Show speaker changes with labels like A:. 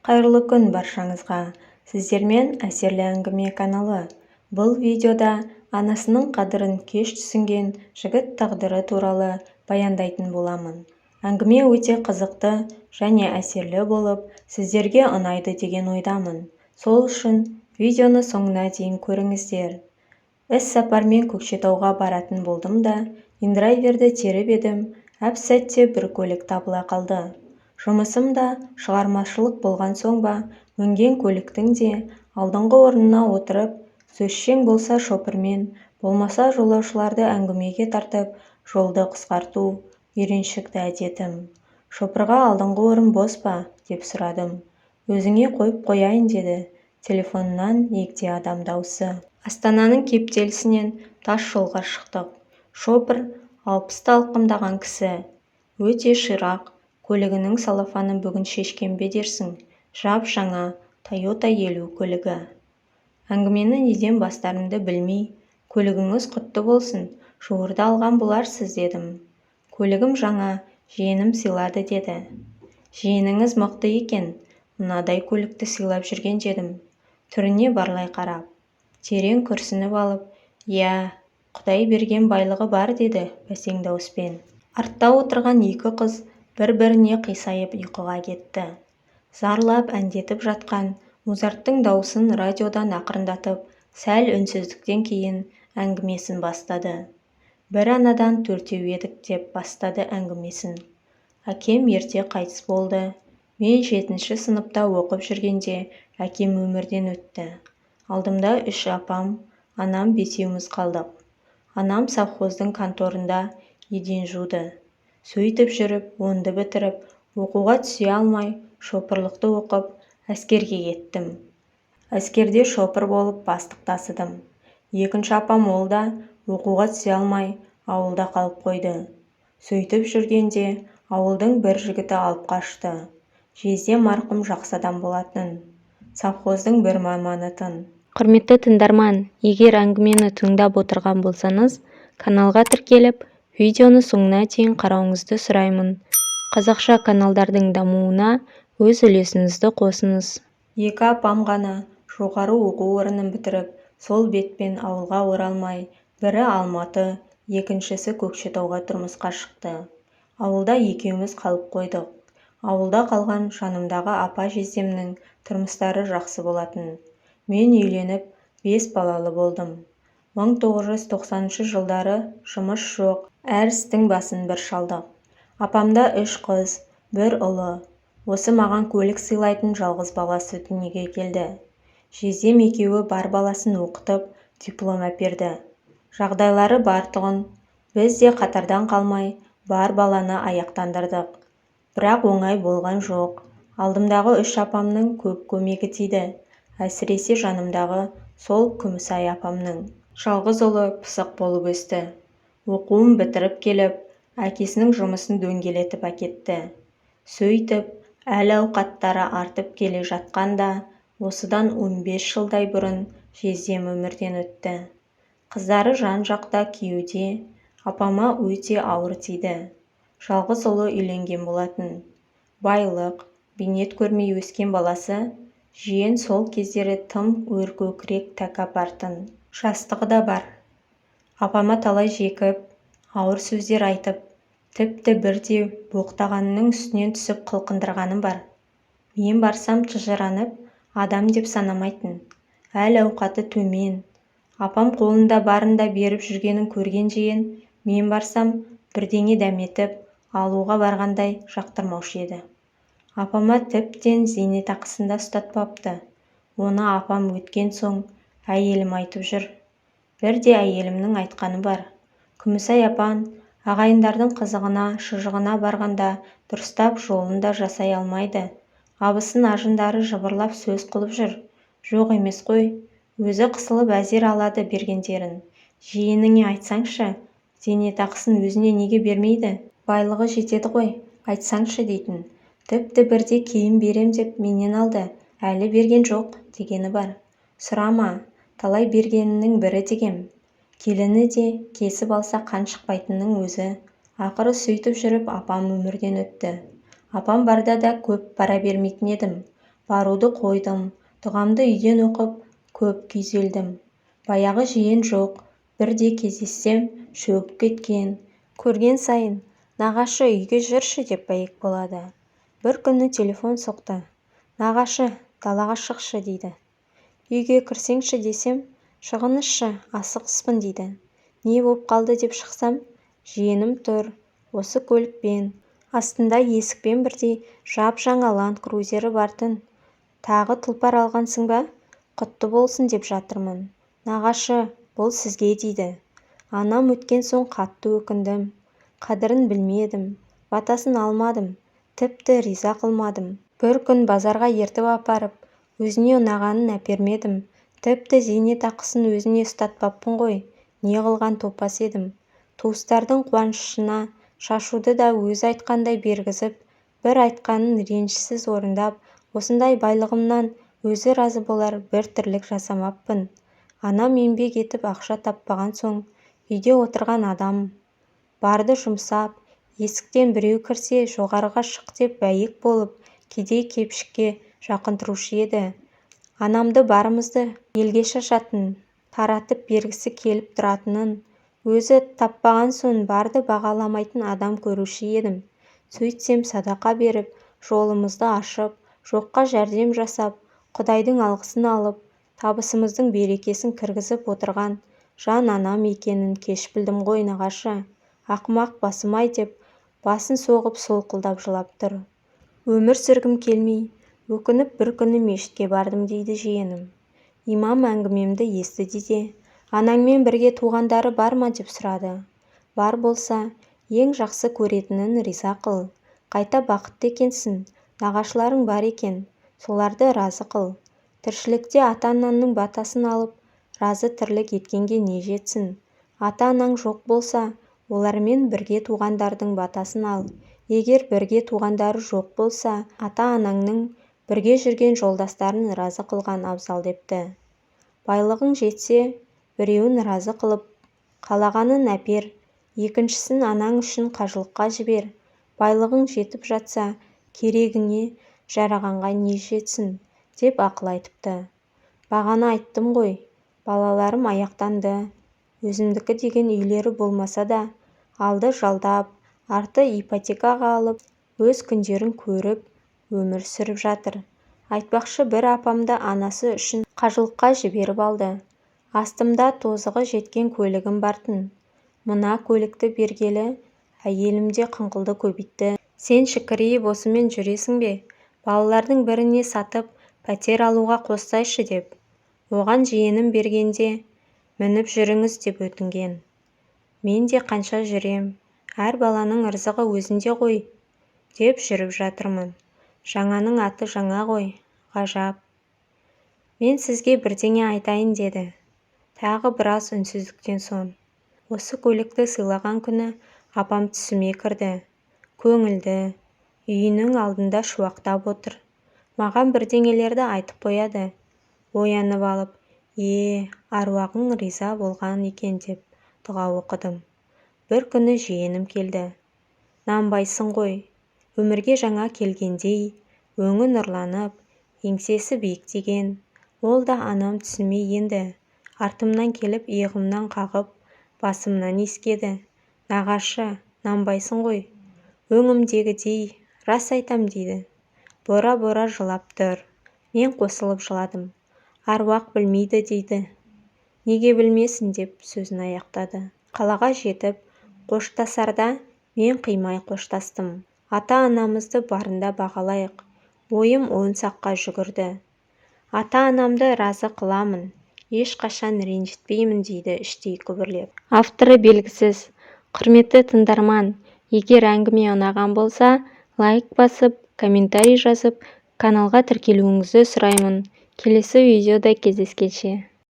A: Қайырлы күн баршаңызға! Сіздермен Әсерлі әңгіме каналы. Бұл видеода анасының қадірін кеш түсінген жігіт тағдыры туралы баяндайтын боламын. Әңгіме өте қызықты және әсерлі болып, сіздерге ұнайды деген ойдамын. Сол үшін видеоны соңына дейін көріңіздер. Іс-сапармен Көкшетауға баратын болдым да, индрайверді теріп едім, әп-сәтте бір көлік табыла қалды. Жұмысым да шығармашылық болған соң ба, мінген көліктің де алдыңғы орнына отырып, сөзшең болса шопырмен, болмаса жолаушыларды әңгімеге тартып, жолды қысқарту үйреншікті әдетім. Шопырға алдыңғы орын бос па деп сұрадым. Өзіңе қойып қояйын деді телефоннан егде адам даусы. Астананың кептелісінен тас жолға шықтық. Шопыр 60-ты алқымдаған кісі. Өте ширақ, көлігінің салафанын бүгін шешкен бе дерсің, жап-жаңа Тойота 50 көлігі. Әңгімені неден бастарымды білмей, көлігіңіз құтты болсын, жуырда алған боларсыз дедім. Көлігім жаңа, жиенім сыйлады деді. Жиеніңіз мықты екен, мынадай көлікті сыйлап жүрген дедім, түріне барлай қарап. Терең күрсініп алып, иә, Құдай берген байлығы бар деді бәсең дауыспен. Артта отырған екі қыз бір-біріне қисайып ұйқыға кетті. Зарлап әндетіп жатқан Музарттың дауысын радиодан ақырындатып, сәл үнсіздіктен кейін әңгімесін бастады. Бір анадан төртеу едік деп бастады әңгімесін. Әкем ерте қайтыс болды. Мен 7-ші сыныпта оқып жүргенде әкем өмірден өтті. Алдымда 3 апам, анам бесеуміз қалдық. Анам совхоздың конторында еден жуды. Сөйтіп жүріп, онды бітіріп, оқуға түсе алмай, шопырлықты оқып, әскерге кеттім. Әскерде шопыр болып бастық тасыдым. Екінші апам ол да оқуға түсе алмай, ауылда қалып қойды. Сөйтіп жүргенде ауылдың бір жігіті алып қашты. Жездем марқұм жақсы адам болатын. Совхоздың бір маманы-тын. Құрметті тыңдарман, егер әңгімені тыңдап отырған болсаңыз, каналға тіркеліп, видеоны соңына дейін қарауыңызды сұраймын. Қазақша каналдардың дамуына өз үлесіңізді қосыңыз. Екі апам ғана жоғары оқу орнын бітіріп, сол бетпен ауылға оралмай, бірі Алматы, екіншісі Көкшетауға тұрмысқа шықты. Ауылда екеуміз қалып қойдық. Ауылда қалған жанымдағы апа жездемнің тұрмыстары жақсы болатын. Мен үйленіп, 5 балалы болдым. 1990 жылдары жұмыс жоқ, әр істің басын бір шалдық. Апамда 3 қыз, 1 ұлы. Осы маған көлік сыйлайтын жалғыз баласы дүниеге келді. Жездем екеуі бар баласын оқытып, диплом әперді. Жағдайлары бар тұғын, біз де қатардан қалмай, бар баланы аяқтандырдық. Бірақ оңай болған жоқ. Алдымдағы 3 апамның көп көмегі тиді. Әсіресе жанымдағы сол Күмісай апамның. Жалғыз ұлы пысық болып өсті. Оқуын бітіріп келіп, әкесінің жұмысын дөңгелетіп әкетті. Сөйтіп, әл-ауқаттары артып келе жатқанда, осыдан 15 жылдай бұрын жездем өмірден өтті. Қыздары жан-жақта күйеуде, апама өте ауыр тиді. Жалғыз ұлы үйленген болатын. Байлық, бейнет көрмей өскен баласы жиен сол кездері тым өркөкірек тәкаппар-тын. Жастығы да бар. Апама талай жекіп, ауыр сөздер айтып, тіпті бірде боқтағанының үстінен түсіп қылқындырғаным бар. Мен барсам тыжырынып, адам деп санамайтын. Әл-ауқаты төмен. Апам қолында барында беріп жүргенін көрген жиен, мен барсам, бірдеңе дәметіп, алуға барғандай жақтырмаушы еді. Апама тіптен зейнетақысын да ұстатпапты. Оны апам өткен соң әйелім айтып жүр. Бірде әйелімнің айтқаны бар. Күмісай апаң ағайындардың қызығына, шыжығына барғанда дұрыстап жолын да жасай алмайды. Абысын ажындары жыбырлап сөз қылып жүр. Жоқ емес қой, өзі қысылып әзер алады бергендерін. Жиеніңе айтсаңшы, зейнетақысын өзіне неге бермейді? Байлығы жетеді ғой, айтсаңшы дейтін. Тіпті бірде киім берем деп менен алды, әлі берген жоқ дегені бар. Сұрама, талай бергенінің бірі дегем. Келіні де кесіп алса қан шықпайтынның өзі. Ақыры сөйтіп жүріп апам өмірден өтті. Апам барда да көп бара бермейтін едім. Баруды қойдым. Дұғамды үйден оқып, көп күйзелдім. Баяғы жиен жоқ. Бірде кездессем, шөгіп кеткен. Көрген сайын нағашы үйге жүрші деп бәйек болады. Бір күні телефон соқты. Нағашы, далаға шықшы дейді. Үйге кірсеңші десем, шығыңызшы, асығыспын дейді. Не боп қалды деп шықсам, жиенім тұр, осы көлікпен. Астында есікпен бірдей жап-жаңа ланд крузері бар-тын. Тағы тұлпар алғансың ба? Құтты болсын деп жатырмын. Нағашы, бұл сізге дейді. Анам өткен соң қатты өкіндім. Қадірін білмедім, батасын алмадым, тіпті риза қылмадым. Бір күн базарға ертіп апарып, өзіне ұнағанын әпермедім. Тіпті зейнетақысын өзіне ұстатпаппын ғой. Не қылған топас едім. Туыстардың қуанышына шашуды да өзі айтқандай бергізіп, бір айтқанын ренішсіз орындап, осындай байлығымнан өзі разы болар бір тірлік жасамаппын. Анам еңбек етіп ақша таппаған соң, үйде отырған адам. Барды жұмсап, есіктен біреу кірсе жоғарыға шық деп бәйек болып, кедей-кепшікке жақын тұрушы еді. Анамды барымызды елге шашатын, таратып бергісі келіп тұратынын, өзі таппаған соң барды бағаламайтын адам көруші едім. Сөйтсем, садақа беріп, жолымызды ашып, жоққа жәрдем жасап, Құдайдың алғысын алып, табысымыздың берекесін кіргізіп отырған жан анам екенін кеш білдім ғой, нағашы. Ақымақ басым-ай деп басын соғып солқылдап жылап тұр. Өмір сүргім келмей, өкініп бір күні мешітке бардым дейді жиенім. Имам әңгімемді естіді де, анаңмен бірге туғандары бар ма деп сұрады. Бар болса, ең жақсы көретінін риза қыл. Қайта бақытты екенсің, нағашыларың бар екен, соларды разы қыл. Тіршілікте ата-анаңның батасын алып, разы тірлік еткенге не жетсін. Ата-анаң жоқ болса, олармен бірге туғандардың батасын ал. Егер бірге туғандары жоқ болса, ата-анаңның бірге жүрген жолдастарын разы қылған абзал депті. Байлығың жетсе, біреуін разы қылып, қалағанын әпер, екіншісін анаң үшін қажылыққа жібер. Байлығың жетіп жатса, керегіңе жарағанға не жетсін, деп ақыл айтыпты. Бағана айттым ғой, балаларым аяқтанды. Өзімдікі деген үйлері болмаса да, алды жалдап, арты ипотекаға алып, өз күндерін көріп, өмір сүріп жатыр. Айтпақшы, бір апамды анасы үшін қажылыққа жіберіп алды. Астымда тозығы жеткен көлігім бар-тын. Мына көлікті бергелі әйелім де қыңқылды көбейтті. Сен шікірейіп осымен жүресің бе? Балалардың біріне сатып, пәтер алуға қоссайшы деп. Оған жиенім бергенде мініп жүріңіз деп өтінген. Мен де қанша жүрем, әр баланың ырзығы өзінде ғой деп жүріп жатырмын. Жаңаның аты жаңа ғой, ғажап. Мен сізге бірдеңе айтайын деді. Тағы біраз үнсіздіктен соң. Осы көлікті сыйлаған күні апам түсіме кірді. Көңілді, үйінің алдында шуақтап отыр. Маған бірдеңелерді айтып қояды. Оянып алып, е, аруағың риза болған екен деп дұға оқыдым. Бір күні жиенім келді. Нанбайсың ғой, өмірге жаңа келгендей, өңі нұрланып, еңсесі биіктеген. Ол да анам түсіме енді. Артымнан келіп иығымнан қағып, басымнан иіскеді. Нағашы, нанбайсың ғой, өңімдегідей, рас айтам дейді. Бора-бора жылап тұр. Мен қосылып жыладым. Аруақ білмейді дейді. Неге білмесін деп сөзін аяқтады. Қалаға жетіп, қоштасарда мен қимай қоштастым. Ата-анамызды барында бағалайық. Ойым он саққа жүгірді. Ата-анамды разы қыламын, ешқашан ренжітпеймін дейді іштей күбірлеп. Авторы белгісіз. Құрметті тыңдарман, егер әңгіме ұнаған болса, лайк басып, комментарий жазып, каналға тіркелуіңізді сұраймын. Келесі видеода кездескенше.